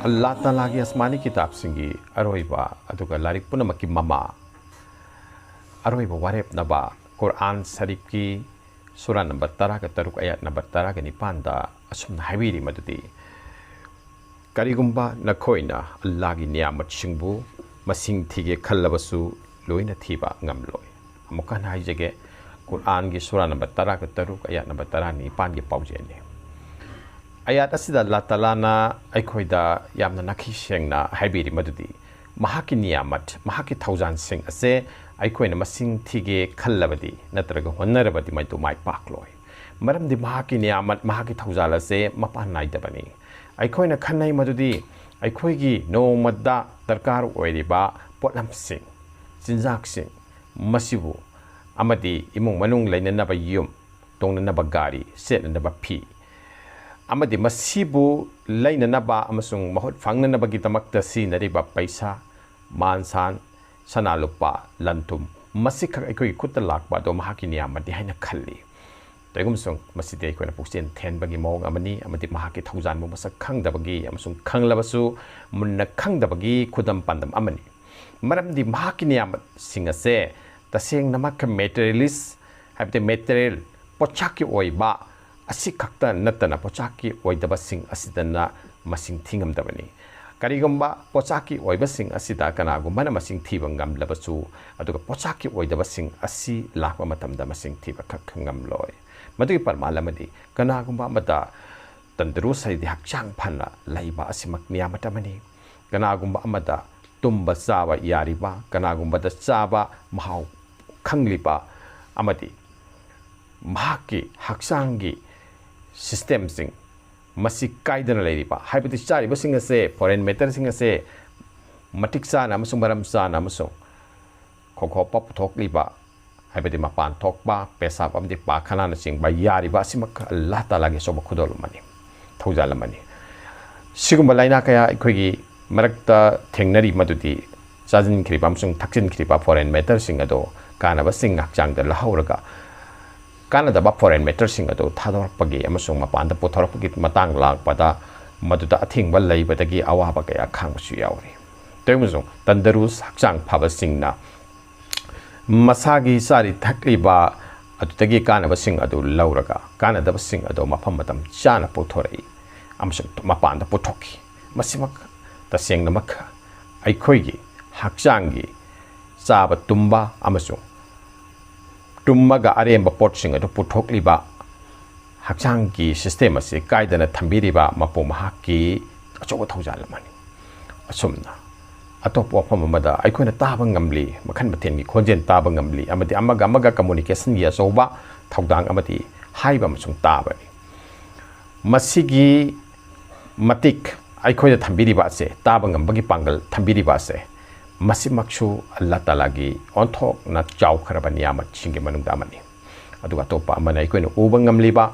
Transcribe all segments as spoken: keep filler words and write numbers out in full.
ꯑꯜꯂꯥꯍ ꯇꯥꯂꯥꯒꯤ ꯑꯁꯃꯥꯅꯤ ꯀꯤꯇꯥꯕꯁꯤꯡꯒꯤ ꯑꯔꯣꯏꯕ, ꯑꯗꯨꯒ ꯂꯥꯏꯔꯤꯛ ꯄꯨꯝꯅꯃꯛꯀꯤ ꯃꯃꯥ, ꯑꯔꯣꯏꯕ ꯋꯥꯔꯦꯞꯅꯕ ꯀꯨꯔꯑꯥꯟ ꯁꯔꯤꯐꯀꯤ ꯁꯨꯔꯥ ꯅꯝꯕꯔ ꯇꯔꯥꯒ ꯇꯔꯨꯛ, ꯑꯌꯥꯠ ꯅꯝꯕꯔ ꯇꯔꯥꯒ ꯅꯤꯄꯥꯟꯗ ꯑꯁꯨꯝꯅ ꯍꯥꯏꯕꯤꯔꯤ ꯃꯗꯨꯗꯤ, "ꯀꯔꯤꯒꯨꯝꯕ ꯅꯈꯣꯏꯅ ꯑꯜꯂꯥꯍꯒꯤ ꯅꯤꯌꯥꯃꯠꯁꯤꯡꯕꯨ ꯃꯁꯤꯡ ꯊꯤꯒꯦ ꯈꯜꯂꯕꯁꯨ ꯂꯣꯏꯅ ꯊꯤꯕ ꯉꯝꯂꯣꯏ"꯫ ꯑꯃꯨꯛꯀ ꯍꯟꯅ ꯍꯥꯏꯖꯒꯦ, ꯀꯨꯔꯑꯥꯟꯒꯤ ꯁꯨꯔꯥ ꯅꯝꯕꯔ ꯇꯔꯥꯒ ꯇꯔꯨꯛ, ꯑꯌꯥꯠ ꯅꯝꯕꯔ ꯇꯔꯥꯅꯤꯄꯥꯟꯒꯤ ꯄꯥꯎꯖꯦꯜꯅꯤ꯫ ꯑꯌꯥꯠ ꯑꯁꯤꯗ ꯑꯜꯂꯥꯍ ꯇꯥꯂꯥꯅ ꯑꯩꯈꯣꯏꯗ ꯌꯥꯝꯅ ꯅꯥꯈꯩ ꯁꯦꯡꯅ ꯍꯥꯏꯕꯤꯔꯤ ꯃꯗꯨꯗꯤ, ꯃꯍꯥꯛꯀꯤ ꯅꯤꯌꯥꯃꯠ, ꯃꯍꯥꯛꯀꯤ ꯊꯧꯖꯥꯜꯁꯤꯡ ꯑꯁꯦ ꯑꯩꯈꯣꯏꯅ ꯃꯁꯤꯡ ꯊꯤꯒꯦ ꯈꯜꯂꯕꯗꯤ ꯅꯠꯇ꯭ꯔꯒ ꯍꯣꯠꯅꯔꯕꯗꯤ ꯃꯗꯨ ꯃꯥꯏ ꯄꯥꯛꯂꯣꯏ꯫ ꯃꯔꯝꯗꯤ ꯃꯍꯥꯛꯀꯤ ꯅꯤꯌꯥꯃꯠ, ꯃꯍꯥꯛꯀꯤ ꯊꯧꯖꯥꯜ ꯑꯁꯦ ꯃꯄꯥꯟ ꯅꯥꯏꯗꯕꯅꯤ꯫ ꯑꯩꯈꯣꯏꯅ ꯈꯟꯅꯩ ꯃꯗꯨꯗꯤ ꯑꯩꯈꯣꯏꯒꯤ ꯅꯣꯡꯃꯗ ꯗꯔꯀꯥꯔ ꯑꯣꯏꯔꯤꯕ ꯄꯣꯠꯂꯝꯁꯤꯡ, ꯆꯤꯟꯖꯥꯛꯁꯤꯡ, ꯃꯁꯤꯕꯨ ꯑꯃꯗꯤ ꯏꯃꯨꯡ ꯃꯅꯨꯡ ꯂꯩꯅꯅꯕ ꯌꯨꯝ, ꯇꯣꯡꯅꯅꯕ ꯒꯥꯔꯤ, ꯁꯦꯠꯅꯅꯕ ꯐꯤ, ꯑꯃꯗꯤ ꯃꯁꯤꯕꯨ ꯂꯩꯅꯅꯕ ꯑꯃꯁꯨꯡ ꯃꯍꯨꯠ ꯐꯪꯅꯅꯕꯒꯤꯗꯃꯛꯇ ꯁꯤꯖꯤꯟꯅꯔꯤꯕ ꯄꯩꯁꯥ, ꯃꯥꯟꯁꯥꯟ, ꯁꯅꯥ ꯂꯨꯄꯥ, ꯂꯟ ꯊꯨꯝ, ꯃꯁꯤꯈꯛ ꯑꯩꯈꯣꯏꯒꯤ ꯈꯨꯠꯇ ꯂꯥꯛꯄ ꯑꯗꯣ ꯃꯍꯥꯛꯀꯤ ꯅꯤꯌꯥꯃꯠꯅꯤ ꯍꯥꯏꯅ ꯈꯜꯂꯤ꯫ ꯀꯔꯤꯒꯨꯝꯕꯁꯨꯡ ꯃꯁꯤꯗꯤ ꯑꯩꯈꯣꯏꯅ ꯄꯨꯛꯆꯦꯜ ꯊꯦꯟꯕꯒꯤ ꯃꯑꯣꯡ ꯑꯃꯅꯤ, ꯑꯃꯗꯤ ꯃꯍꯥꯛꯀꯤ ꯊꯧꯖꯥꯟꯕꯨ ꯃꯁꯛ ꯈꯪꯗꯕꯒꯤ ꯑꯃꯁꯨꯡ ꯈꯪꯂꯕꯁꯨ ꯃꯨꯟꯅ ꯈꯪꯗꯕꯒꯤ ꯈꯨꯗꯝ ꯄꯥꯟꯗꯝ ꯑꯃꯅꯤ꯫ ꯃꯔꯝꯗꯤ ꯃꯍꯥꯛꯀꯤ ꯅꯤꯌꯥꯃꯠꯁꯤꯡ ꯑꯁꯦ ꯇꯁꯦꯡꯅꯃꯛ materialist, ꯍꯥꯏꯕꯗꯤ material, ꯄꯣꯠꯁꯛꯀꯤ ꯑꯣꯏꯕ ꯑꯁꯤꯈꯛꯇ ꯅꯠꯇꯅ ꯄꯣꯠꯁꯛꯀꯤ ꯑꯣꯏꯗꯕꯁꯤꯡ ꯑꯁꯤꯗꯅ ꯃꯁꯤꯡ ꯊꯤꯉꯝꯗꯕꯅꯤ꯫ ꯀꯔꯤꯒꯨꯝꯕ ꯄꯣꯠꯁꯛꯀꯤ ꯑꯣꯏꯕꯁꯤꯡ ꯑꯁꯤꯗ ꯀꯅꯥꯒꯨꯝꯕꯅ ꯃꯁꯤꯡ ꯊꯤꯕ ꯉꯝꯂꯕꯁꯨ, ꯑꯗꯨꯒ ꯄꯣꯠꯁꯛꯀꯤ ꯑꯣꯏꯗꯕꯁꯤꯡ ꯑꯁꯤ ꯂꯥꯛꯄ ꯃꯇꯝꯗ ꯃꯁꯤꯡ ꯊꯤꯕ ꯈꯛ ꯉꯝꯂꯣꯏ꯫ ꯃꯗꯨꯒꯤ ꯄ꯭ꯔꯃꯥꯟ ꯑꯃꯗꯤ, ꯀꯅꯥꯒꯨꯝꯕ ꯑꯃꯗ ꯇꯟꯗꯨꯔꯨꯁ ꯍꯥꯏꯗꯤ ꯍꯛꯆꯥꯡ ꯐꯅ ꯂꯩꯕ ꯑꯁꯤꯃꯛ ꯅꯤꯌꯥꯃꯠ ꯑꯃꯅꯤ꯫ ꯀꯅꯥꯒꯨꯝꯕ ꯑꯃꯗ ꯇꯨꯝꯕ ꯆꯥꯕ ꯌꯥꯔꯤꯕ, ꯀꯅꯥꯒꯨꯝꯕꯗ ꯆꯥꯕ ꯃꯍꯥꯎ ꯈꯪꯂꯤꯕ, ꯑꯃꯗꯤ ꯃꯍꯥꯛꯀꯤ ꯍꯛꯆꯥꯡꯒꯤ systemꯁꯤꯡ ꯃꯁꯤ ꯀꯥꯏꯗꯅ ꯂꯩꯔꯤꯕ, ꯍꯥꯏꯕꯗꯤ ꯆꯥꯔꯤꯕꯁꯤꯡ ꯑꯁꯦ, foreign matterꯁꯤꯡ ꯑꯁꯦ ꯃꯇꯤꯛ ꯆꯥꯅ ꯑꯃꯁꯨꯡ ꯃꯔꯝ ꯆꯥꯅ ꯑꯃꯁꯨꯡ ꯈꯣꯈꯣꯞꯄ ꯄꯨꯊꯣꯛꯂꯤꯕ, ꯍꯥꯏꯕꯗꯤ ꯃꯄꯥꯟ ꯊꯣꯛꯄ, ꯄꯦꯁꯥꯞ ꯑꯃꯗꯤ ꯄꯥꯈꯅꯥꯅꯆꯤꯡꯕ ꯌꯥꯔꯤꯕ ꯑꯁꯤꯃꯛ ꯑꯜꯂꯥꯍ ꯇꯥꯂꯥꯒꯤ ꯑꯆꯧꯕ ꯈꯨꯗꯣꯜ ꯑꯃꯅꯤ, ꯊꯧꯖꯥꯜ ꯑꯃꯅꯤ꯫ ꯁꯤꯒꯨꯝꯕ ꯂꯥꯏꯅꯥ ꯀꯌꯥ ꯑꯩꯈꯣꯏꯒꯤ ꯃꯔꯛꯇ ꯊꯦꯡꯅꯔꯤ, ꯃꯗꯨꯗꯤ ꯆꯥꯁꯤꯟꯈ꯭ꯔꯤꯕ ꯑꯃꯁꯨꯡ ꯊꯛꯆꯤꯟꯈ꯭ꯔꯤꯕ foreign matterꯁꯤꯡ ꯑꯗꯣ ꯀꯥꯟꯅꯕꯁꯤꯡ ꯍꯛꯆꯥꯡꯗ ꯂꯧꯍꯧꯔꯒ ꯀꯥꯟꯅꯗꯕ ꯐꯣꯔꯦꯟ ꯃꯦꯇꯔꯁꯤꯡ ꯑꯗꯨ ꯊꯥꯗꯣꯔꯛꯄꯒꯤ ꯑꯃꯁꯨꯡ ꯃꯄꯥꯟꯗ ꯄꯨꯊꯣꯔꯛꯄꯒꯤ ꯃꯇꯥꯡ ꯂꯥꯛꯄꯗ, ꯃꯗꯨꯗ ꯑꯊꯤꯡꯕ ꯂꯩꯕꯗꯒꯤ ꯑꯋꯥꯕ ꯀꯌꯥ ꯈꯥꯡꯕꯁꯨ ꯌꯥꯎꯔꯤ꯫ ꯇꯧꯏꯒꯨꯝꯕꯁꯨꯡ, ꯇꯟꯗꯔꯨꯁ, ꯍꯛꯆꯥꯡ ꯐꯕꯁꯤꯡꯅ ꯃꯁꯥꯒꯤ ꯆꯥꯔꯤ ꯊꯛꯂꯤꯕ ꯑꯗꯨꯗꯒꯤ ꯀꯥꯟꯅꯕꯁꯤꯡ ꯑꯗꯨ ꯂꯧꯔꯒ, ꯀꯥꯟꯅꯗꯕꯁꯤꯡ ꯑꯗꯨ ꯃꯐꯝ ꯃꯇꯝ ꯆꯥꯅ ꯄꯨꯊꯣꯔꯛꯏ ꯑꯃꯁꯨꯡ ꯃꯄꯥꯟꯗ ꯄꯨꯊꯣꯛꯈꯤ꯫ ꯃꯁꯤꯃꯛ ꯇꯁꯦꯡꯅꯃꯛ ꯑꯩꯈꯣꯏꯒꯤ ꯍꯛꯆꯥꯡꯒꯤ ꯆꯥꯕ ꯇꯨꯝꯕ ꯑꯃꯁꯨꯡ ꯇꯨꯝꯃꯒ ꯑꯔꯦꯝꯕ ꯄꯣꯠꯁꯤꯡ ꯑꯗꯨ ꯄꯨꯊꯣꯛꯂꯤꯕ ꯍꯛꯆꯥꯡꯒꯤ ꯁꯤꯁꯇꯦꯝ ꯑꯁꯤ ꯀꯥꯏꯗꯅ ꯊꯝꯕꯤꯔꯤꯕ ꯃꯄꯨ ꯃꯍꯥꯛꯀꯤ ꯑꯆꯧꯕ ꯊꯧꯖꯥꯜ ꯑꯃꯅꯤ꯫ ꯑꯁꯨꯝꯅ ꯑꯇꯣꯞꯄ ꯋꯥꯐꯝ ꯑꯃꯗ, ꯑꯩꯈꯣꯏꯅ ꯇꯥꯕ ꯉꯝꯂꯤ, ꯃꯈꯜ ꯃꯊꯦꯜꯒꯤ ꯈꯣꯟꯖꯦꯜ ꯇꯥꯕ ꯉꯝꯂꯤ, ꯑꯃꯗꯤ ꯑꯃꯒ ꯑꯃꯒ ꯀꯝꯃꯨꯅꯤꯀꯦꯁꯟꯒꯤ ꯑꯆꯧꯕ ꯊꯧꯗꯥꯡ ꯑꯃꯗꯤ ꯍꯥꯏꯕ ꯑꯃꯁꯨꯡ ꯇꯥꯕꯅꯤ꯫ ꯃꯁꯤꯒꯤ ꯃꯇꯤꯛ ꯑꯩꯈꯣꯏꯗ ꯊꯝꯕꯤꯔꯤꯕ ꯑꯁꯦ, ꯇꯥꯕ ꯉꯝꯕꯒꯤ ꯄꯥꯡꯒꯜ ꯊꯝꯕꯤꯔꯤꯕ ꯑꯁꯦ, ꯃꯁꯤꯃꯛꯁꯨ ꯑꯜꯂꯥ ꯇꯥꯂꯥꯒꯤ ꯑꯣꯟꯊꯣꯛꯅ ꯆꯥꯎꯈ꯭ꯔꯕ ꯅꯤꯌꯥꯃꯠꯁꯤꯡꯒꯤ ꯃꯅꯨꯡꯗ ꯑꯃꯅꯤ꯫ ꯑꯗꯨꯒ ꯑꯇꯣꯞꯄ ꯑꯃꯅ ꯑꯩꯈꯣꯏꯅ ꯎꯕ ꯉꯝꯂꯤꯕ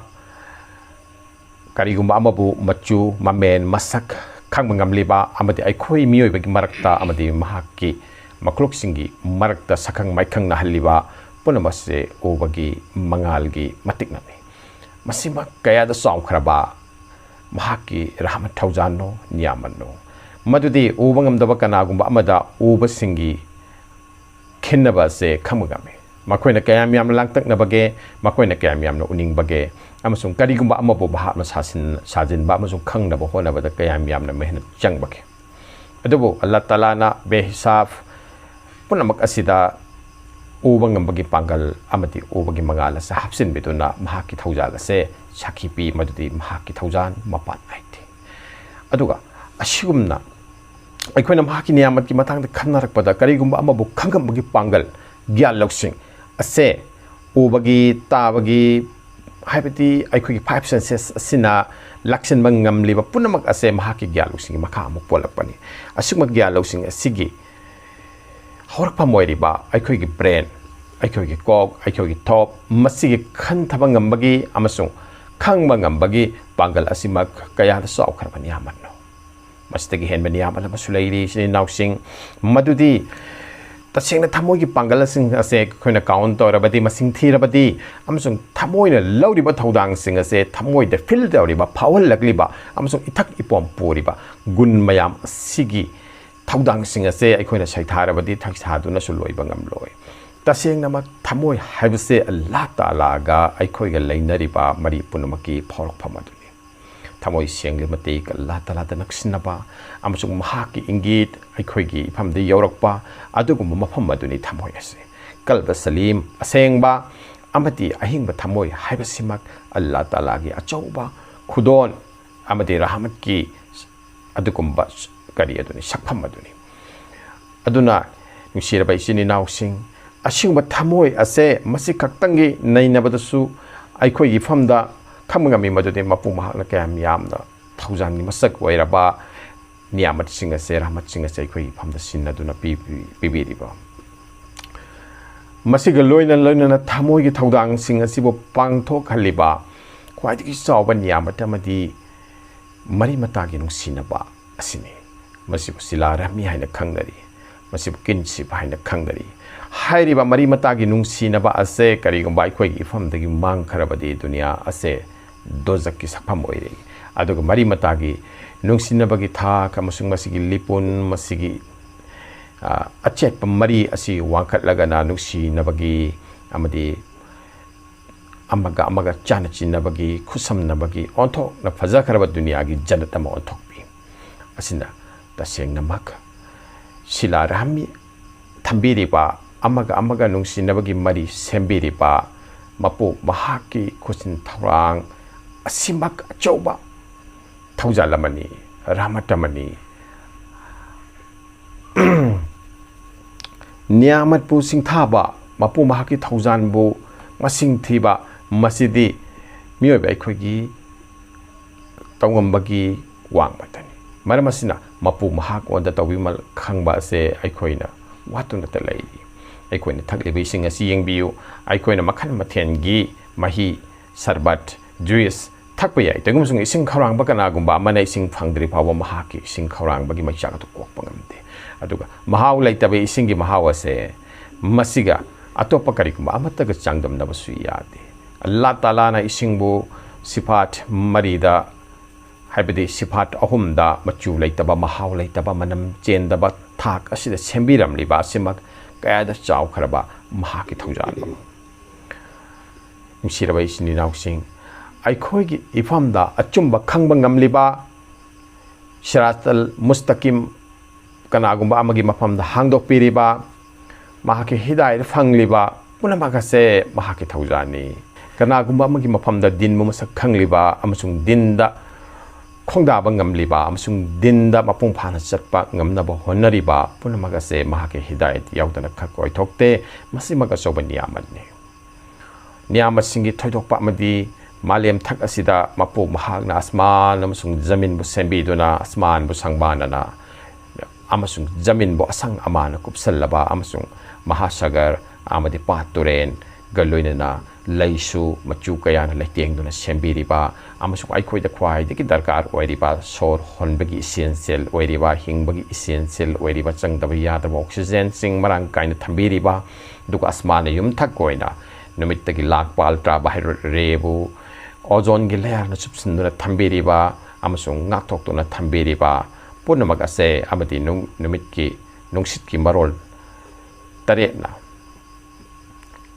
ꯀꯔꯤꯒꯨꯝꯕ ꯑꯃꯕꯨ ꯃꯆꯨ, ꯃꯃꯦꯟ, ꯃꯁꯛ ꯈꯪꯕ ꯉꯝꯂꯤꯕ ꯑꯃꯗꯤ ꯑꯩꯈꯣꯏ ꯃꯤꯑꯣꯏꯕꯒꯤ ꯃꯔꯛꯇ ꯑꯃꯗꯤ ꯃꯍꯥꯛꯀꯤ ꯃꯈꯣꯜꯂꯣꯛꯁꯤꯡꯒꯤ ꯃꯔꯛꯇ ꯁꯛꯈꯪ ꯃꯥꯏꯈꯪꯅꯍꯜꯂꯤꯕ ꯄꯨꯝꯅꯃꯛ ꯑꯁꯤ ꯎꯕꯒꯤ ꯃꯉꯥꯜꯒꯤ ꯃꯇꯤꯛꯅꯅꯤ꯫ ꯃꯁꯤꯃꯛ ꯀꯌꯥꯗ ꯆꯥꯎꯈ꯭ꯔꯕ ꯃꯍꯥꯛꯀꯤ ꯔꯍꯃꯠ ꯊꯧꯖꯥꯟꯅꯣ, ꯅꯤꯌꯥꯃꯠꯅꯣ, ꯃꯗꯨꯗꯤ ꯎꯕ ꯉꯝꯗꯕ ꯀꯅꯥꯒꯨꯝꯕ ꯑꯃꯗ ꯎꯕꯁꯤꯡꯒꯤ ꯈꯦꯟꯅꯕ ꯑꯁꯦ ꯈꯪꯕ ꯉꯝꯃꯤ꯫ ꯃꯈꯣꯏꯅ ꯀꯌꯥꯝ ꯌꯥꯝꯅ ꯂꯥꯡꯇꯛꯅꯕꯒꯦ, ꯃꯈꯣꯏꯅ ꯀꯌꯥꯝ ꯌꯥꯝꯅ ꯎꯅꯤꯡꯕꯒꯦ, ꯑꯃꯁꯨꯡ ꯀꯔꯤꯒꯨꯝꯕ ꯑꯃꯕꯨ ꯃꯍꯥꯛꯅ ꯁꯥꯁꯤꯟ-, ꯁꯥꯖꯤꯟꯕ ꯑꯃꯁꯨꯡ ꯈꯪꯅꯕ ꯍꯣꯠꯅꯕꯗ ꯀꯌꯥꯝ ꯌꯥꯝꯅ ꯃꯦꯍꯅꯠ ꯆꯪꯕꯒꯦ꯫ ꯑꯗꯨꯕꯨ ꯑꯜꯂꯥ ꯇꯥꯂꯥꯅ ꯕꯦꯍꯤꯁꯥꯕ ꯄꯨꯝꯅꯃꯛ ꯑꯁꯤꯗ ꯎꯕ ꯉꯝꯕꯒꯤ ꯄꯥꯡꯒꯜ ꯑꯃꯗꯤ ꯎꯕꯒꯤ ꯃꯉꯥꯜ ꯑꯁꯤ ꯍꯥꯞꯆꯤꯟꯕꯤꯗꯨꯅ ꯃꯍꯥꯛꯀꯤ ꯊꯧꯖꯥꯜ ꯑꯁꯦ ꯁꯥꯈꯤ ꯄꯤ, ꯃꯗꯨꯗꯤ ꯃꯍꯥꯛꯀꯤ ꯊꯧꯖꯥꯜ ꯃꯄꯥꯟ ꯅꯥꯏꯗꯦ꯫ ꯑꯗꯨꯒ ꯑꯁꯤꯒꯨꯝꯅ ꯑꯩꯈꯣꯏꯅ ꯃꯍꯥꯛꯀꯤ ꯅꯤꯌꯥꯃꯠꯀꯤ ꯃꯇꯥꯡꯗ ꯈꯟꯅꯔꯛꯄꯗ, ꯀꯔꯤꯒꯨꯝꯕ ꯑꯃꯕꯨ ꯈꯪꯉꯝꯕꯒꯤ ꯄꯥꯡꯒꯜ, ꯒ꯭ꯌꯥꯟ ꯂꯧꯁꯤꯡ ꯑꯁꯦ ꯎꯕꯒꯤ, ꯇꯥꯕꯒꯤ, ꯍꯥꯏꯕꯗꯤ ꯑꯩꯈꯣꯏꯒꯤ ꯐꯥꯏꯚ ꯁꯦꯟꯁꯦꯁ ꯑꯁꯤꯅ ꯂꯥꯛꯁꯤꯟꯕ ꯉꯝꯂꯤꯕ ꯄꯨꯝꯅꯃꯛ ꯑꯁꯦ ꯃꯍꯥꯛꯀꯤ ꯒ꯭ꯌꯥꯟ ꯂꯧꯁꯤꯡꯒꯤ ꯃꯈꯥ ꯑꯃꯨꯛ ꯄꯣꯜꯂꯛꯄꯅꯤ꯫ ꯑꯁꯤꯒꯨꯝꯕ ꯒ꯭ꯌꯥꯟ ꯂꯧꯁꯤꯡ ꯑꯁꯤꯒꯤ ꯍꯧꯔꯛꯐꯝ ꯑꯣꯏꯔꯤꯕ ꯑꯩꯈꯣꯏꯒꯤ ꯕ꯭ꯔꯦꯟ, ꯑꯩꯈꯣꯏꯒꯤ ꯀꯣꯛ, ꯑꯩꯈꯣꯏꯒꯤ ꯊꯣꯞ, ꯃꯁꯤꯒꯤ ꯈꯟꯊꯕ ꯉꯝꯕꯒꯤ ꯑꯃꯁꯨꯡ ꯈꯪꯕ ꯉꯝꯕꯒꯤ ꯄꯥꯡꯒꯜ ꯑꯁꯤꯃꯛ ꯀꯌꯥꯗ ꯆꯥꯎꯈ꯭ꯔꯕ ꯅꯤꯌꯥꯃꯠꯅꯣ꯫ ꯃꯁꯤꯗꯒꯤ ꯍꯦꯟꯕ ꯅꯤꯌꯥꯃꯠ ꯑꯃꯁꯨ ꯂꯩꯔꯤ, ꯏꯆꯤꯟ ꯏꯅꯥꯎꯁꯤꯡ, ꯃꯗꯨꯗꯤ ꯇꯁꯦꯡꯅ ꯊꯃꯣꯏꯒꯤ ꯄꯥꯡꯒꯜꯁꯤꯡ ꯑꯁꯦ ꯑꯩꯈꯣꯏꯅ ꯀꯥꯎꯟ ꯇꯧꯔꯕꯗꯤ, ꯃꯁꯤꯡ ꯊꯤꯔꯕꯗꯤ, ꯑꯃꯁꯨꯡ ꯊꯃꯣꯏꯅ ꯂꯧꯔꯤꯕ ꯊꯧꯗꯥꯡꯁꯤꯡ ꯑꯁꯦ ꯊꯃꯣꯏꯗ ꯐꯤꯜ ꯇꯧꯔꯤꯕ, ꯐꯥꯎꯍꯜꯂꯛꯂꯤꯕ ꯑꯃꯁꯨꯡ ꯏꯊꯛ ꯏꯄꯣꯝ ꯄꯨꯔꯤꯕ ꯒꯨꯟ ꯃꯌꯥꯝ ꯑꯁꯤꯒꯤ ꯊꯧꯗꯥꯡꯁꯤꯡ ꯑꯁꯦ ꯑꯩꯈꯣꯏꯅ ꯁꯩꯊꯥꯔꯕꯗꯤ ꯁꯩꯊꯥꯗꯨꯅꯁꯨ ꯂꯣꯏꯕ ꯉꯝꯂꯣꯏ꯫ ꯇꯁꯦꯡꯅꯃꯛ ꯊꯃꯣꯏ ꯍꯥꯏꯕꯁꯦ ꯑꯜꯂꯥ ꯇꯥꯂꯥꯒ ꯑꯩꯈꯣꯏꯒ ꯂꯩꯅꯔꯤꯕ ꯃꯔꯤ ꯄꯨꯝꯅꯃꯛꯀꯤ ꯐꯥꯎꯔꯛꯐꯝ ꯑꯗꯨꯅꯤ꯫ ꯊꯃꯣꯏ ꯁꯦꯡꯂꯤ ꯃꯇꯤꯛ ꯑꯜꯂꯥ ꯇꯥꯂꯥꯗ ꯅꯛꯁꯤꯟꯅꯕ ꯑꯃꯁꯨꯡ ꯃꯍꯥꯛꯀꯤ ꯏꯪꯒꯤꯠ ꯑꯩꯈꯣꯏꯒꯤ ꯏꯐꯝꯗ ꯌꯧꯔꯛꯄ ꯑꯗꯨꯒꯨꯝꯕ ꯃꯐꯝ ꯑꯗꯨꯅꯤ ꯊꯃꯣꯏ ꯑꯁꯤ꯫ ꯀꯜꯕ ꯁꯂꯤꯝ, ꯑꯁꯦꯡꯕ ꯑꯃꯗꯤ ꯑꯍꯤꯡꯕ ꯊꯃꯣꯏ ꯍꯥꯏꯕꯁꯤꯃꯛ ꯑꯜꯂꯥ ꯇꯥꯂꯥꯒꯤ ꯑꯆꯧꯕ ꯈꯨꯗꯣꯜ ꯑꯃꯗꯤ ꯔꯍꯃꯠꯀꯤ ꯑꯗꯨꯒꯨꯝꯕ ꯀꯔꯤ ꯑꯗꯨꯅꯤ, ꯁꯛꯐꯝ ꯑꯗꯨꯅꯤ꯫ ꯑꯗꯨꯅ ꯅꯨꯡꯁꯤꯔꯕ ꯏꯆꯤꯟ ꯏꯅꯥꯎꯁꯤꯡ, ꯑꯁꯤꯒꯨꯝꯕ ꯊꯃꯣꯏ ꯑꯁꯦ ꯃꯁꯤ ꯈꯛꯇꯪꯒꯤ ꯅꯩꯅꯕꯗꯁꯨ ꯑꯩꯈꯣꯏꯒꯤ ꯏꯐꯝꯗ ꯈꯪꯕ ꯉꯝꯃꯤ, ꯃꯗꯨꯗꯤ ꯃꯄꯨ ꯃꯍꯥꯛꯅ ꯀꯌꯥꯝ ꯌꯥꯝꯅ ꯊꯧꯖꯥꯟꯒꯤ ꯃꯁꯛ ꯑꯣꯏꯔꯕ ꯅꯤꯌꯥꯃꯠꯁꯤꯡ ꯑꯁꯦ, ꯔꯍꯃꯠꯁꯤꯡ ꯑꯁꯦ ꯑꯩꯈꯣꯏꯒꯤ ꯏꯐꯝꯗ ꯁꯤꯟꯅꯗꯨꯅ ꯄꯤ-, ꯄꯤ-, ꯄꯤꯕꯤꯔꯤꯕ꯫ ꯃꯁꯤꯒ ꯂꯣꯏꯅ ꯂꯣꯏꯅꯅ ꯊꯃꯣꯏꯒꯤ ꯊꯧꯗꯥꯡꯁꯤꯡ ꯑꯁꯤꯕꯨ ꯄꯥꯡꯊꯣꯛꯍꯜꯂꯤꯕ ꯈ꯭ꯋꯥꯏꯗꯒꯤ ꯆꯥꯎꯕ ꯅꯤꯌꯥꯃꯠ ꯑꯃꯗꯤ ꯃꯔꯤ ꯃꯇꯥꯒꯤ ꯅꯨꯡꯁꯤꯅꯕ ꯑꯁꯤꯅꯤ꯫ ꯃꯁꯤꯕꯨ ꯁꯤꯂꯥ ꯔꯍꯃꯤ ꯍꯥꯏꯅ ꯈꯪꯅꯔꯤ꯫ ꯃꯁꯤꯕꯨ ꯀꯤꯟꯁꯤꯞ ꯍꯥꯏꯅ ꯈꯪꯅꯔꯤ꯫ ꯍꯥꯏꯔꯤꯕ ꯃꯔꯤ ꯃꯇꯥꯒꯤ ꯅꯨꯡꯁꯤꯅꯕ ꯑꯁꯦ ꯀꯔꯤꯒꯨꯝꯕ ꯑꯩꯈꯣꯏꯒꯤ ꯏꯐꯝꯗꯒꯤ ꯃꯥꯡꯈ꯭ꯔꯕꯗꯤ ꯗꯨꯅꯤꯌꯥ ꯑꯁꯦ ꯗꯣꯖꯛꯀꯤ ꯁꯛꯐꯝ ꯑꯣꯏꯔꯦ꯫ ꯑꯗꯨꯒ ꯃꯔꯤ ꯃꯇꯥꯒꯤ ꯅꯨꯡꯁꯤꯅꯕꯒꯤ ꯊꯥꯛ ꯑꯃꯁꯨꯡ ꯃꯁꯤꯒꯤ ꯂꯤꯄꯨꯟ, ꯃꯁꯤꯒꯤ, ꯑ, ꯑꯆꯦꯠꯄ ꯃꯔꯤ ꯑꯁꯤ ꯋꯥꯡꯈꯠꯂꯒꯅ ꯅꯨꯡꯁꯤꯅꯕꯒꯤ ꯑꯃꯗꯤ ꯑꯃꯒ ꯑꯃꯒ ꯆꯥꯟꯅ ꯆꯤꯟꯅꯕꯒꯤ, ꯈꯨꯠꯁꯝꯅꯕꯒꯤ ꯑꯣꯟꯊꯣꯛꯅ ꯐꯖꯈ꯭ꯔꯕ ꯗꯨꯅꯤꯌꯥꯒꯤ ꯖꯟꯅꯠ ꯑꯃ ꯑꯣꯟꯊꯣꯛꯄꯤ꯫ ꯑꯁꯤꯅ ꯇꯁꯦꯡꯅꯃꯛ ꯁꯤꯂꯥ ꯔꯍꯃꯤ ꯊꯝꯕꯤꯔꯤꯕ, ꯑꯃꯒ ꯑꯃꯒ ꯅꯨꯡꯁꯤꯅꯕꯒꯤ ꯃꯔꯤ ꯁꯦꯝꯕꯤꯔꯤꯕ ꯃꯄꯨ ꯃꯍꯥꯛꯀꯤ ꯈꯨꯠꯁꯤꯟ ꯊꯧꯔꯥꯡ ꯑꯁꯤꯃꯛ ꯑꯆꯧꯕ ꯊꯧꯖꯥꯜ ꯑꯃꯅꯤ, ꯔꯍꯃꯠ ꯑꯃꯅꯤ꯫ ꯅꯤꯌꯥꯃꯠꯄꯨ ꯁꯤꯡꯊꯥꯕ, ꯃꯄꯨ ꯃꯍꯥꯛꯀꯤ ꯊꯧꯖꯥꯟꯕꯨ ꯃꯁꯤꯡ ꯊꯤꯕ, ꯃꯁꯤꯗꯤ ꯃꯤꯑꯣꯏꯕ ꯑꯩꯈꯣꯏꯒꯤ ꯇꯧꯉꯝꯕꯒꯤ ꯋꯥꯡꯃꯇꯅꯤ꯫ ꯃꯔꯝ ꯑꯁꯤꯅ ꯃꯄꯨ ꯃꯍꯥꯛ ꯑꯣꯟꯗ ꯇꯧꯕꯤꯃꯜ ꯈꯪꯕ ꯑꯁꯦ ꯑꯩꯈꯣꯏꯅ ꯋꯥꯠꯇꯨꯅꯇ ꯂꯩꯔꯤ꯫ ꯑꯩꯈꯣꯏꯅ ꯊꯛꯂꯤꯕ ꯏꯁꯤꯡ ꯑꯁꯤ ꯌꯦꯡꯕꯤꯌꯨ꯫ ꯑꯩꯈꯣꯏꯅ ꯃꯈꯜ ꯃꯊꯦꯜꯒꯤ ꯃꯍꯤ, ꯁꯔꯕꯠ, ꯖꯨꯏꯁ ꯊꯛꯄ ꯌꯥꯏ꯫ ꯀꯩꯒꯨꯝꯕꯁꯨꯡ ꯏꯁꯤꯡ ꯈꯧꯔꯥꯡꯕ ꯀꯅꯥꯒꯨꯝꯕ ꯑꯃꯅ ꯏꯁꯤꯡ ꯐꯪꯗ꯭ꯔꯤ ꯐꯥꯎꯕ ꯃꯍꯥꯛꯀꯤ ꯏꯁꯤꯡ ꯈꯧꯔꯥꯡꯕꯒꯤ ꯃꯩꯆꯥꯛ ꯑꯗꯨ ꯀꯣꯛꯄ ꯉꯝꯗꯦ꯫ ꯑꯗꯨꯒ ꯃꯍꯥꯎ ꯂꯩꯇꯕ ꯏꯁꯤꯡꯒꯤ ꯃꯍꯥꯎ ꯑꯁꯦ ꯃꯁꯤꯒ ꯑꯇꯣꯞꯄ ꯀꯔꯤꯒꯨꯝꯕ ꯑꯃꯠꯇꯒ ꯆꯥꯡꯗꯝꯅꯕꯁꯨ ꯌꯥꯗꯦ꯫ ꯑꯜꯂꯥ ꯇꯥꯂꯥꯅ ꯏꯁꯤꯡꯕꯨ ꯁꯤꯐꯥꯠ ꯃꯔꯤꯗ, ꯍꯥꯏꯕꯗꯤ ꯁꯤꯐꯥꯠ ꯑꯍꯨꯝꯗ ꯃꯆꯨ ꯂꯩꯇꯕ, ꯃꯍꯥꯎ ꯂꯩꯇꯕ, ꯃꯅꯝ ꯆꯦꯟꯗꯕ ꯊꯥꯛ ꯑꯁꯤꯗ ꯁꯦꯝꯕꯤꯔꯝꯂꯤꯕ ꯑꯁꯤꯃꯛ ꯀꯌꯥꯗ ꯆꯥꯎꯈ꯭ꯔꯕ ꯃꯍꯥꯛꯀꯤ ꯊꯧꯖꯥꯜꯅꯣ꯫ ꯅꯨꯡꯁꯤꯔꯕ ꯏꯆꯤꯟ ꯏꯅꯥꯎꯁꯤꯡ, ꯑꯩꯈꯣꯏꯒꯤ ꯏꯐꯝꯗ ꯑꯆꯨꯝꯕ ꯈꯪꯕ ꯉꯝꯂꯤꯕ, ꯁꯤꯔꯥꯇꯜ ꯃꯨꯁꯇꯀꯤꯝ ꯀꯅꯥꯒꯨꯝꯕ ꯑꯃꯒꯤ ꯃꯐꯝꯗ ꯍꯥꯡꯗꯣꯛꯄꯤꯔꯤꯕ, ꯃꯍꯥꯛꯀꯤ ꯍꯤꯗꯥꯌꯠ ꯐꯪꯂꯤꯕ ꯄꯨꯝꯅꯃꯛ ꯑꯁꯦ ꯃꯍꯥꯛꯀꯤ ꯊꯧꯖꯥꯜꯅꯤ꯫ ꯀꯅꯥꯒꯨꯝꯕ ꯑꯃꯒꯤ ꯃꯐꯝꯗ ꯗꯤꯟꯕꯨ ꯃꯁꯛ ꯈꯪꯂꯤꯕ ꯑꯃꯁꯨꯡ ꯗꯤꯟꯗ ꯈꯣꯡꯗꯥꯕ ꯉꯝꯂꯤꯕ ꯑꯃꯁꯨꯡ ꯗꯤꯟꯗ ꯃꯄꯨꯡ ꯐꯥꯅ ꯆꯠꯄ ꯉꯝꯅꯕ ꯍꯣꯠꯅꯔꯤꯕ ꯄꯨꯝꯅꯃꯛ ꯑꯁꯦ ꯃꯍꯥꯛꯀꯤ ꯍꯤꯗꯥꯌꯠ ꯌꯥꯎꯗꯅ ꯈꯛ ꯑꯣꯏꯊꯣꯛꯇꯦ꯫ ꯃꯁꯤꯃꯛ ꯑꯆꯧꯕ ꯅꯤꯌꯥꯃꯠꯅꯤ꯫ ꯅꯤꯌꯥꯃꯠꯁꯤꯡꯒꯤ ꯊꯣꯏꯗꯣꯛꯄ ꯑꯃꯗꯤ ꯃꯥꯂꯦꯝ ꯊꯛ ꯑꯁꯤꯗ ꯃꯄꯨ ꯃꯍꯥꯛꯅ ꯑꯁꯃꯥꯟ ꯑꯃꯁꯨꯡ ꯖꯃꯤꯟꯕꯨ ꯁꯦꯝꯕꯤꯗꯨꯅ, ꯑꯁꯃꯥꯟꯕꯨ ꯁꯪꯕꯥꯟꯅꯅ ꯑꯃꯁꯨꯡ ꯖꯃꯤꯟꯕꯨ ꯑꯁꯪ ꯑꯃꯥꯟꯅ ꯀꯨꯞꯁꯜꯂꯕ ꯑꯃꯁꯨꯡ ꯃꯍꯥꯁꯥꯒꯔ ꯑꯃꯗꯤ ꯄꯥꯠ ꯇꯨꯔꯦꯟꯒ ꯂꯣꯏꯅꯅ ꯂꯩꯁꯨ ꯃꯆꯨ ꯀꯌꯥꯅ ꯂꯩꯇꯦꯡꯗꯨꯅ ꯁꯦꯝꯕꯤꯔꯤꯕ ꯑꯃꯁꯨꯡ ꯑꯩꯈꯣꯏꯗ ꯈ꯭ꯋꯥꯏꯗꯒꯤ ꯗꯔꯀꯥꯔ ꯑꯣꯏꯔꯤꯕ, ꯁꯣꯔ ꯍꯣꯟꯕꯒꯤ ꯏꯁꯦꯟꯁꯤꯌꯦꯜ ꯑꯣꯏꯔꯤꯕ, ꯍꯤꯡꯕꯒꯤ ꯏꯁꯦꯟꯁꯤꯌꯦꯜ ꯑꯣꯏꯔꯤꯕ, ꯆꯪꯗꯕ ꯌꯥꯗꯕ ꯑꯣꯛꯁꯤꯖꯦꯟꯁꯤꯡ ꯃꯔꯥꯡ ꯀꯥꯏꯅ ꯊꯝꯕꯤꯔꯤꯕ, ꯑꯗꯨꯒ ꯑꯁꯃꯥꯟꯅ ꯌꯨꯝꯊꯛ ꯑꯣꯏꯅ ꯅꯨꯃꯤꯠꯇꯒꯤ ꯂꯥꯛꯄ ꯑꯜꯇ꯭ꯔꯥ ꯚꯥꯏꯌꯣꯂꯦꯠ ꯔꯦꯕꯨ ꯑꯣꯖꯣꯟꯒꯤ ꯂꯦꯌꯔꯅ ꯆꯨꯞꯁꯤꯟꯗꯨꯅ ꯊꯝꯕꯤꯔꯤꯕ ꯑꯃꯁꯨꯡ ꯉꯥꯛꯊꯣꯛꯇꯨꯅ ꯊꯝꯕꯤꯔꯤꯕ ꯄꯨꯝꯅꯃꯛ ꯑꯁꯦ ꯑꯃꯗꯤ ꯅꯨꯡ-, ꯅꯨꯃꯤꯠꯀꯤ ꯅꯨꯡꯁꯤꯠꯀꯤ ꯃꯔꯣꯜ ꯇꯔꯦꯠꯅ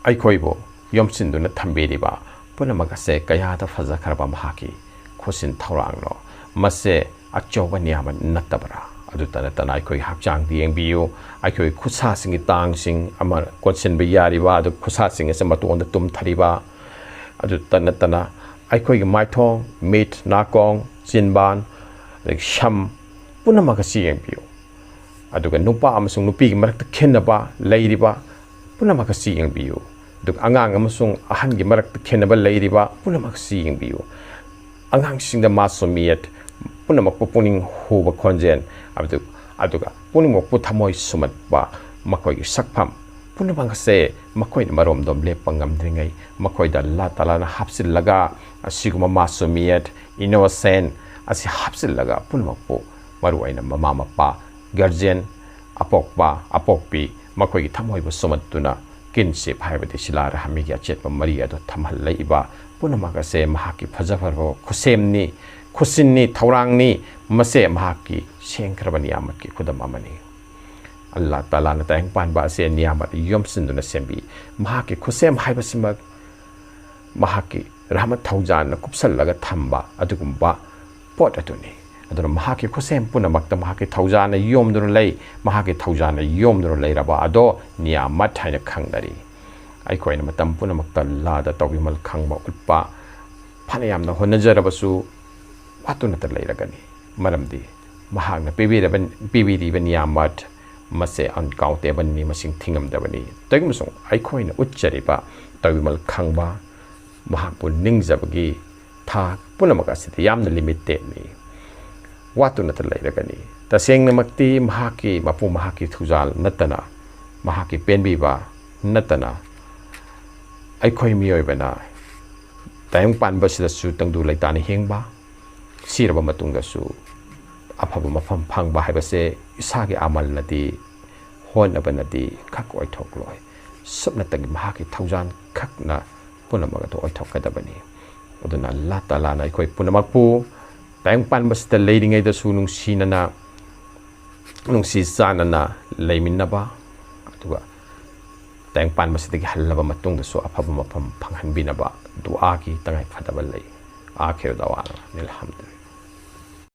ꯑꯩꯈꯣꯏꯕꯨ ꯌꯣꯝꯁꯤꯟꯗꯨꯅ ꯊꯝꯕꯤꯔꯤꯕ ꯄꯨꯝꯅꯃꯛ ꯑꯁꯦ ꯀꯌꯥꯗ ꯐꯖꯈ꯭ꯔꯕ ꯃꯍꯥꯛꯀꯤ ꯈꯨꯠꯁꯤꯟ ꯊꯧꯔꯥꯡꯅꯣ꯫ ꯃꯁꯦ ꯑꯆꯧꯕ ꯅꯤꯌꯥꯃꯠ ꯅꯠꯇꯕ꯭ꯔꯥ? ꯑꯗꯨꯇ ꯅꯠꯇꯅ ꯑꯩꯈꯣꯏꯒꯤ ꯍꯛꯆꯥꯡꯗ ꯌꯦꯡꯕꯤꯌꯨ, ꯑꯩꯈꯣꯏꯒꯤ ꯈꯨꯠꯁꯥꯁꯤꯡꯒꯤ ꯇꯥꯡꯁꯤꯡ ꯑꯃ ꯀꯣꯟꯁꯤꯟꯕ ꯌꯥꯔꯤꯕ, ꯑꯗꯨ ꯈꯨꯠꯁꯥꯁꯤꯡ ꯑꯁꯤ ꯃꯇꯣꯟꯗ ꯇꯨꯝꯊꯔꯤꯕ, ꯑꯗꯨꯇ ꯅꯠꯇꯅ ꯑꯩꯈꯣꯏꯒꯤ ꯃꯥꯏꯊꯣꯡ, ꯃꯤꯠ, ꯅꯥꯀꯣꯡ, ꯆꯤꯟꯕꯥꯟ, ꯑꯗꯒꯤ ꯁꯝ ꯄꯨꯝꯅꯃꯛ ꯑꯁꯤ ꯌꯦꯡꯕꯤꯌꯨ꯫ ꯑꯗꯨꯒ ꯅꯨꯄꯥ ꯑꯃꯁꯨꯡ ꯅꯨꯄꯤꯒꯤ ꯃꯔꯛꯇ ꯈꯦꯟꯅꯕ ꯂꯩꯔꯤꯕ ꯄꯨꯝꯅꯃꯛ ꯑꯁꯤ ꯌꯦꯡꯕꯤꯌꯨ꯫ ꯑꯗꯨꯒ ꯑꯉꯥꯡ ꯑꯃꯁꯨꯡ ꯑꯍꯟꯒꯤ ꯃꯔꯛꯇ ꯈꯦꯟꯅꯕ ꯂꯩꯔꯤꯕ ꯄꯨꯝꯅꯃꯛ ꯑꯁꯤ ꯌꯦꯡꯕꯤꯌꯨ꯫ ꯑꯉꯥꯡꯁꯤꯡꯗ ꯃꯥꯁꯨꯃꯤꯌꯠ, ꯄꯨꯝꯅꯃꯛꯄꯨ ꯄꯨꯛꯅꯤꯡ ꯍꯨꯕ ꯈꯣꯟꯖꯦꯜ, ꯑꯗꯨ-, ꯑꯗꯨꯒ ꯄꯨꯝꯅꯃꯛꯄꯨ ꯊꯃꯣꯏ ꯁꯨꯝꯍꯠꯄ ꯃꯈꯣꯏꯒꯤ ꯁꯛꯐꯝ ꯄꯨꯝꯅꯃꯛ ꯑꯁꯦ ꯃꯈꯣꯏꯅ ꯃꯔꯣꯝꯗꯣꯝ ꯂꯦꯞꯄ ꯉꯝꯗ꯭ꯔꯤꯉꯩ ꯃꯈꯣꯏꯗ ꯑꯜꯂꯥ ꯇꯥꯂꯥꯅ ꯍꯥꯞꯆꯤꯜꯂꯒ ꯑꯁꯤꯒꯨꯝꯕ ꯃꯥꯁꯨꯃꯤꯌꯠ, ꯏꯅꯣꯁꯦꯟ ꯑꯁꯤ ꯍꯥꯞꯆꯤꯜꯂꯒ ꯄꯨꯝꯅꯃꯛꯄꯨ, ꯃꯔꯨꯑꯣꯏꯅ ꯃꯃꯥ ꯃꯄꯥ, ꯒꯥꯔꯖꯤꯌꯟ, ꯑꯄꯣꯛꯄ, ꯑꯄꯣꯛꯄꯤ, ꯃꯈꯣꯏꯒꯤ ꯊꯃꯣꯏꯕꯨ ꯁꯨꯝꯍꯠꯇꯨꯅ ꯀꯤꯟꯁꯤꯞ ꯍꯥꯏꯕꯗꯤ ꯁꯤꯂꯥ ꯔꯍꯃꯤꯒꯤ ꯑꯆꯦꯠꯄ ꯃꯔꯤ ꯑꯗꯨ ꯊꯝꯍꯜꯂꯛꯏꯕ ꯄꯨꯝꯅꯃꯛ ꯑꯁꯦ ꯃꯍꯥꯛꯀꯤ ꯐꯖ ꯐꯖꯕ ꯈꯨꯠꯁꯦꯝꯅꯤ, ꯈꯨꯠꯁꯤꯟꯅꯤ, ꯊꯧꯔꯥꯡꯅꯤ꯫ ꯃꯁꯦ ꯃꯍꯥꯛꯀꯤ ꯁꯦꯡꯈ꯭ꯔꯕ ꯅꯤꯌꯥꯃꯠꯀꯤ ꯈꯨꯗꯝ ꯑꯃꯅꯤ꯫ ꯑꯜꯂꯥ ꯇꯥꯂꯥꯅ ꯇꯥꯏꯕꯪ ꯄꯥꯟꯕ ꯑꯁꯦ ꯅꯤꯌꯥꯃꯠ ꯌꯣꯝꯁꯤꯟꯗꯨꯅ ꯁꯦꯝꯕꯤ꯫ ꯃꯍꯥꯛꯀꯤ ꯈꯨꯠꯁꯦꯝ ꯍꯥꯏꯕꯁꯤꯃꯛ ꯃꯍꯥꯛꯀꯤ ꯔꯍꯃꯠ ꯊꯧꯖꯥꯜꯅ ꯀꯨꯞꯁꯜꯂꯒ ꯊꯝꯕ ꯑꯗꯨꯒꯨꯝꯕ ꯄꯣꯠ ꯑꯗꯨꯅꯤ꯫ ꯑꯗꯨꯅ ꯃꯍꯥꯛꯀꯤ ꯈꯨꯠꯁꯦꯝ ꯄꯨꯝꯅꯃꯛꯇ ꯃꯍꯥꯛꯀꯤ ꯊꯧꯖꯥꯜꯅ ꯌꯣꯝꯗꯨꯅ ꯂꯩ꯫ ꯃꯍꯥꯛꯀꯤ ꯊꯧꯖꯥꯜꯅ ꯌꯣꯝꯗꯨꯅ ꯂꯩꯔꯕ ꯑꯗꯣ ꯅꯤꯌꯥꯃꯠ ꯍꯥꯏꯅ ꯈꯪꯅꯔꯤ꯫ ꯑꯩꯈꯣꯏꯅ ꯃꯇꯝ ꯄꯨꯝꯅꯃꯛꯇ ꯑꯜꯂꯥꯗ ꯇꯧꯕꯤꯃꯜ ꯈꯪꯕ ꯎꯠꯄ ꯐꯅ ꯌꯥꯝꯅ ꯍꯣꯠꯅꯖꯔꯕꯁꯨ ꯋꯥꯠꯇꯨꯅꯇ ꯂꯩꯔꯒꯅꯤ꯫ ꯃꯔꯝꯗꯤ ꯃꯍꯥꯛꯅ ꯄꯤꯕꯤꯔꯕ, ꯄꯤꯕꯤꯔꯤꯕ ꯅꯤꯌꯥꯃꯠ ꯃꯁꯦ ꯑꯟꯀꯥꯎꯟꯇꯦꯕꯜꯅꯤ, ꯃꯁꯤꯡ ꯊꯤꯉꯝꯗꯕꯅꯤ꯫ ꯇꯧꯏꯒꯨꯝꯕꯁꯨꯡ ꯑꯩꯈꯣꯏꯅ ꯎꯠꯆꯔꯤꯕ ꯇꯧꯕꯤꯃꯜ ꯈꯪꯕ, ꯃꯍꯥꯛꯄꯨ ꯅꯤꯡꯖꯕꯒꯤ ꯊꯥꯛ ꯄꯨꯝꯅꯃꯛ ꯑꯁꯤꯗꯤ ꯌꯥꯝꯅ ꯂꯤꯃꯤꯇꯦꯠꯅꯤ, ꯋꯥꯠꯇꯨꯅꯇ ꯂꯩꯔꯒꯅꯤ꯫ ꯇꯁꯦꯡꯅꯃꯛꯇꯤ ꯃꯍꯥꯛꯀꯤ ꯃꯄꯨ, ꯃꯍꯥꯛꯀꯤ ꯊꯧꯖꯥꯜ ꯅꯠꯇꯅ, ꯃꯍꯥꯛꯀꯤ ꯄꯦꯟꯕꯤꯕ ꯅꯠꯇꯅ, ꯑꯩꯈꯣꯏ ꯃꯤꯑꯣꯏꯕꯅ ꯇꯥꯏꯕꯪ ꯄꯥꯟꯕꯁꯤꯗꯁꯨ ꯇꯪꯗꯨ ꯂꯩꯇꯥꯅ ꯍꯤꯡꯕ, ꯁꯤꯔꯕ ꯃꯇꯨꯡꯗꯁꯨ ꯑꯐꯕ ꯃꯐꯝ ꯐꯪꯕ ꯍꯥꯏꯕꯁꯦ ꯏꯁꯥꯒꯤ ꯑꯃꯜꯅꯗꯤ, ꯍꯣꯠꯅꯕꯅꯗꯤ ꯈꯛ ꯑꯣꯏꯊꯣꯛꯂꯣꯏ꯫ ꯁꯨꯞꯅꯇꯒꯤ ꯃꯍꯥꯛꯀꯤ ꯊꯧꯖꯥꯜ ꯈꯛꯅ ꯄꯨꯝꯅꯃꯛ ꯑꯗꯨ ꯑꯣꯏꯊꯣꯛꯀꯗꯕꯅꯤ꯫ ꯑꯗꯨꯅ ꯑꯜꯂꯥ ꯇꯥꯂꯥꯅ ꯑꯩꯈꯣꯏ ꯄꯨꯝꯅꯃꯛꯄꯨ ꯇꯥꯏꯕꯪ ꯄꯥꯟꯕꯁꯤꯗ ꯂꯩꯔꯤꯉꯩꯗꯁꯨ ꯅꯨꯡꯁꯤꯅꯅ, ꯅꯨꯡꯁꯤ ꯆꯥꯟꯅꯅ ꯂꯩꯃꯤꯟꯅꯕ, ꯑꯗꯨꯒ ꯇꯥꯏꯕꯪ ꯄꯥꯟꯕꯁꯤꯗꯒꯤ ꯍꯜꯂꯕ ꯃꯇꯨꯡꯗꯁꯨ ꯑꯐꯕ ꯃꯐꯝ ꯐꯪꯍꯟꯕꯤꯅꯕ ꯗꯨꯑꯥꯒꯤ ꯇꯉꯥꯏ ꯐꯗꯕ ꯂꯩ꯫ ꯑꯥꯈꯤꯔ ꯗꯋꯥꯅ ꯑꯅꯤꯜ ꯍꯝꯗꯨꯂꯤꯜꯂꯥꯍ꯫